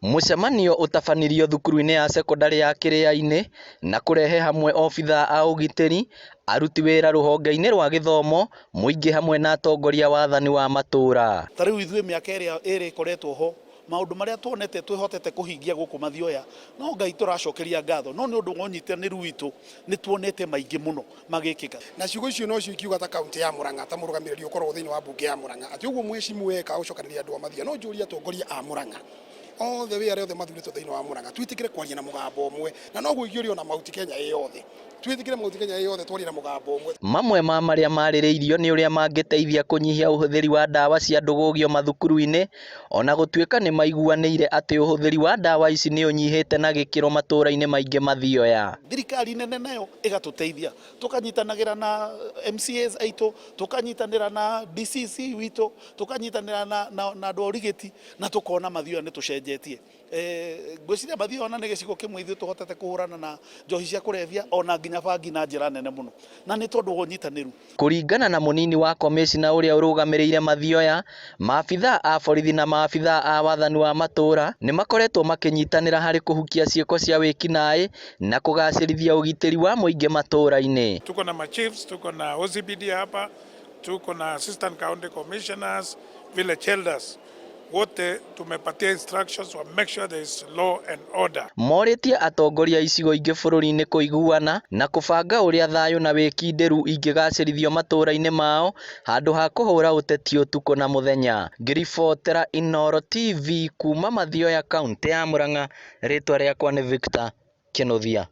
Mũcemanio ũtabanirio thukuru-inĩ ya cekondarĩ ya Kĩrĩa-inĩ na kũrehe hamwe obithaa a ũgitĩri, aruti wĩra rũhonge-inĩ rwa gĩthomo, mũingĩ hamwe na atongoria wathani wa matũra. Ta rĩu ithuĩ mĩaka ĩrĩa ĩrĩ ĩkoretwo ho, maũndũ marĩa tuonete twĩhotete kũhingia gũkũ Mathioya, no Ngai tũracokeria ngatho, no nĩ ũndũ wa ũnyitanĩru witũ nĩ tuonete maingĩ mũno magĩkĩka. Na ciugo icio nocio ingiuga ta kaunti ya Murang'a, ta mũrũgamĩrĩri ũkoragwo thĩinĩ wa mbunge ya Murang'a, atĩ ũguo mheshimiwa eka gũcokanĩrĩria andũ a Mathioya, no njũrie atongoria a Murang'a othe wĩ arĩa othe mathurĩtwo thĩinĩ wa Murang'a, twĩtĩkĩre kwaria na mũgambo ũmwe, na noguo ingĩũria ona Mount Kenya ĩ yothe, twĩtĩkĩre Mount Kenya ĩ yothe twarie na mũgambo ũmwe. Mamwe ma marĩa marĩrĩirio nĩ ũrĩa mangĩteithia kũnyihia ũhũthĩri wa ndawa cia ndũgũgio mathukuru-inĩ, ona gũtuĩka nĩ maiguanĩire atĩ ũhũthĩri wa ndawa ici nĩ ũnyihĩte na gĩkĩro matũra-inĩ maingĩ Mathioya. Thirikari nene nayo ĩgatũteithia, tũkanyitanagĩra na MCAs aitũ, tũkanyitanĩra na DCC witũ, tũkanyitanĩra na, na, na andũ a ũrigiti na tũkona Mathioya nĩ tũcenjetie. E, ngwĩciria Mathioya ona nĩ gĩcigo kĩmwe ithuĩ tũhotete kũhũrana na njohi cia kũrebia ona nginya bangi na njĩra nene mũno, na nĩ tondũ wa ũnyitanĩru. Kũringana na mũnini wa komĩcina ũrĩa ũrũgamĩrĩire Mathioya, maabithaa a borithi na maabithaa a wathani wa matũra nĩ makoretwo makĩnyitanĩra harĩ kũhukia ciĩko cia wĩkinaĩ na kũgacĩrithia ũgitĩri wa mũingĩ matũra-inĩ. Tuko na machiefs, tuko na OCPD hapa, tuko na assistant county commissioners, village elders. Wote tumepatia instructions wa make sure there is law and order. Morĩtie atongoria a icigo ingĩ bũrũri-inĩ kũiguana na kũbanga ũrĩa thayũ na wĩkindĩru ingĩgacĩrithio matũra-inĩ mao handũ ha kũhũra ũteti ũtukũ na mũthenya. Ngĩribotera Inooro TV kuma Mathioya kaũntĩ ya Murang'a, rĩtwa rĩakwa nĩ Victor Kĩnuthia.